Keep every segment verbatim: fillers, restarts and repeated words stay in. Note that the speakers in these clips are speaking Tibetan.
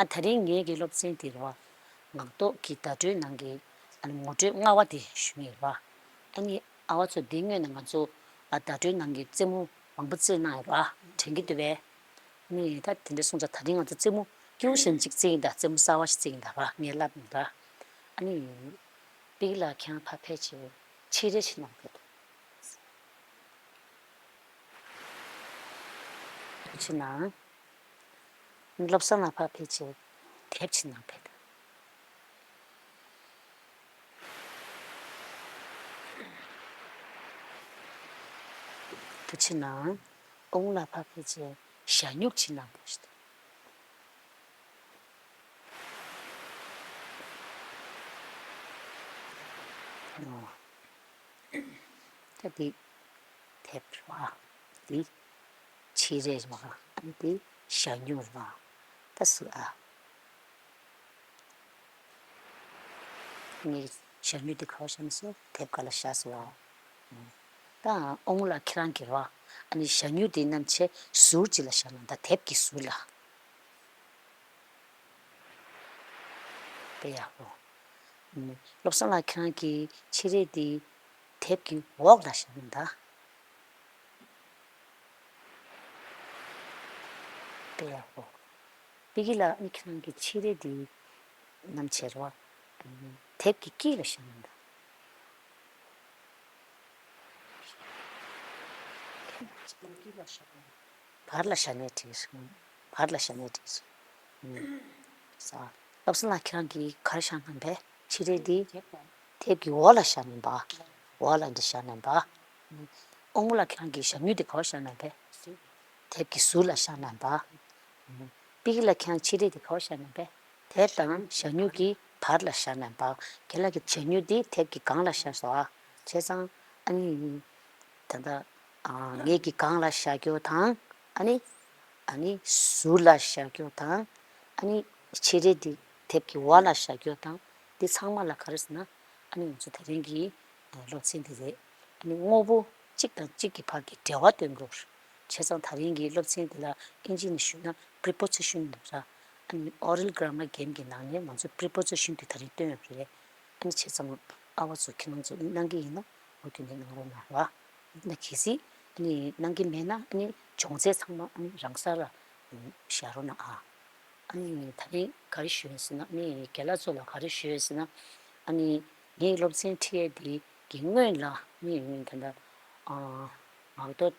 ཨ་དེ་རིང་ངེད་ཀྱི་སློབ་ཚན་དེ་རེད་བ། ངག་ཐོག་གི་བརྡ་སྤྲོད་ནང་གི་ཨ་ནི་ངོ་སྤྲོད་ལྔ་པ་དེ་ཞུ་ངེས་རེད་བ། ཨ་ནི་ཨ་བ་ཚོ་འདི་སྔོན་ནས་ང་ཚོ་ཨ་བརྡ་སྤྲོད་ནང་གི་རྩེད་མོ་མང་པོ་རྩེས་གནང་ཡོད་རེད་བ། དྲན་གྱི་འདུག་པས། ཨ་ནི་ད་དེ་འདྲ་སོང་ཙང་ད་རིང་ང་ཚོ་རྩེད་མོ་སྐྱིད་པོ་ཞིག་ཅིག་རྩེ་ཡིན་ད། རྩེད་མོ་གསར་པ་ཞིག་རྩེ་ཡིན་ད་ར། ངས་ལབ་ཡིན་ད། ཨ་ནི་པི་ཀི་ལགས་ཁྱེད་རང་ཕར་ཕེབས་བྱས་ཕྱག་རས་ཅིག་གནང་ཕེབས། ཐུགས་རྗེ་གནང་། བློ་བཟང་ལགས་ཕར་ཕེབས་བྱས་དེབ་ཅིག་གནང་ཕེབས། ཐུགས་རྗེ་གནང་། ཨོང་ལགས་ཕར་ཕེབས་བྱས་ཞ་སྨྱུག་ཅིག་གནང་ཕེབས་ཤིག། ཨོ། ད་འདི་དེབ་རེད་བ། འདི་ཕྱག་རས་རེད་བ། ཨ་ནི་འདི་ཞ་སྨྱུག་རེད་བ། ད་སུ་ཨ། ངས་ཞ་སྨྱུག་འདི་ག་པར་བཞག་ན་སོ་དེབ་ག་ལ་བཞག་སོང་བ། ད་ཨོང་ལགས་ཁྱེད་རང་གིས་རེད་བ། ཨ་ནི་ཞ་སྨྱུག་འདི་བསྣམས་བྱས་ཟུར་གཅིག་ལ་བཞག་གནང་ད། དེབ་ཀྱི་ཟུར་ལ། དཔེ་ཡག་པོ། བློ་བཟང་ལགས་ཁྱེད་རང་གི་ཕྱག་རས་འདི་དེབ་ཀྱི་འོག་ལ་བཞག་གནང་ད། དཔེ་ཡག་པོ། པི་ཀི་ལགས་ཨ་ནི་ཁྱེད་རང་གི་ཕྱག་རས་འདི་བསྣམས་བྱས་རེད་བ། དེབ་ཀྱི་དཀྱིལ་ལ་བཞག་གནང་ད། བར་ལ་བཞག་ནའི་འགྲིག་རེད། བར་ལ་བཞག་ནའི་འགྲིག་རེད། ས། བློ་བཟང་ལགས་ཁྱེད་རང་གིས་ག་རེ་བཞག་གནང་པས། ཕྱག་རས་འདི་དེབ་ཀྱི་འོག་ལ་བཞག་གནང་པ། འོག་ལ་འདི་བཞག་གནང་པ། ཨོང་ལགས་ཁྱེད་རང་གིས་ཞ་སྨྱུག་འདི་ག་པར་བཞག་གནང་པས། དེབ་ཀྱི་ཟུར་ལ་བཞག་གནང་པ། པི་ཀི་ལགས་ཁྱེད་རང་ཕྱག་རས་འདི་ག་པར་བཞག་གནང་པས། དེབ་དང་ཞ་སྨྱུག་གི་བར་ལ་བཞག་གནང་པ། རྒན་ལགས་ཀྱིས་ཞ་སྨྱུག་འདི་དེབ་ཀྱི་སྒང་ལ་བཞག་སོང་ཨ། བྱས་ཙང་ཨ་ནི། ད་ལྟ་ཨ་ངེད་ཀྱི་སྒང་ལ་བཞག་རྒྱུ་དང་། ཨ་ནི། ཨ་ནི་ཟུར་ལ་བཞག་རྒྱུ་དང་། ཨ་ནི་ཕྱག་རས་འདི་དེབ་ཀྱི་འོག་ལ་བཞག་རྒྱུ་དང་། འདི་ཚང་མ་ལ་ག་རེ་ཟེར་ན། ཨ་ནི་ང་ཚོ་དེ་རིང་གི་སློབ་ཚན་འདི་རེད། ཨ་ནི་དངོས་པོ་གཅིག་དང་གཅིག་གི་བར་གྱི་འབྲེལ་བ་སྟོན་དགོས། བྱས་ཙང་དེ་རིང་གི་སློབ་ཚན་འདི་ལ་ཨིན་ཇི་ནས་ཞུས་ན་པི་རི་པོ་ཛི་ཤན་ལབ་ར། ཨ་ནི་ཨོ་རལ་གྷི་ར་མར་གེམ་གྱི་ནང་ནས་ང་ཚོ་པི་རི་པོ་ཛི་ཤན་དེ་དེ་རིང་སྟོན་ཡོད་རེད། ཨ་ནི་བྱས་ཙང་ཨ་བ་ཚོ་ཁྱེད་རང་ཚོ་གནང་གི་ཡིན་ན་འོ་དེ་ནས་གནང་རོགས་གནང་ར། ཨ་ནི་གལ་སྲིད་ཨ་ནི་གནང་གི་མེད་ན་ཨ་ནི་སྦྱོང་ཚན་ཚང་མ་ཨ་ནི་རང་སར་བཞག་རོགས་གནང་ཨ། ཨ་ནི་ད་ནི་ག་རེ་ཞུ་ཡིན་ཟེར་ན། ཨ་ནི་རྒན་ལགས་ཚོ་ལ་ག་རེ་ཞུ་ཡིན་ཟེར་ན། ཨ་ནི་ངའི་སློབ་ཚན་ཁྲིད་ཡས་དེ་གི་སྔོན་ལ་ཨ་ནི་ད་ལྟ་ཨ་ངག་ཐོག་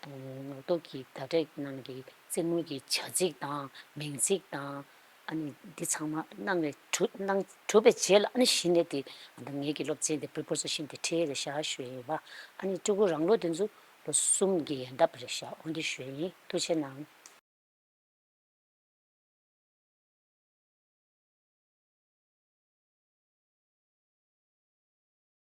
ངག་ཐོག་གི་བརྡ་སྤྲོད་ནང་གི་རྩེད་མོ་གི་བྱ་ཚིག་དང་མིང་ཚིག་དང་། ཨ་ནི་འདི་ཚང་མ་གནང་བའི་གྲུབ་གནང་གྲུབ་པའི་རྗེས་ལ་ཨ་ནི་གཞི་ནས་དེ་ད་ལྟ་ངེད་ཀྱི་སློབ་ཚན་དེ་པི་རི་པོ་ཛི་ཤན་དེ་ཁྲིད་ཡས་དེ་བཞག་ཞུ་ཡས་ཡིན་པ། ཨ་ནི་ཕྲུ་གུ་རང་ལོ་དེ་ཚོ་ལོ་གསུམ་གྱི་ཡན་འདབ་རེད་བཞག་འོ་འདི་ཞུ་ཡས་ཡིན། ཐུགས་རྗེ་གནང་།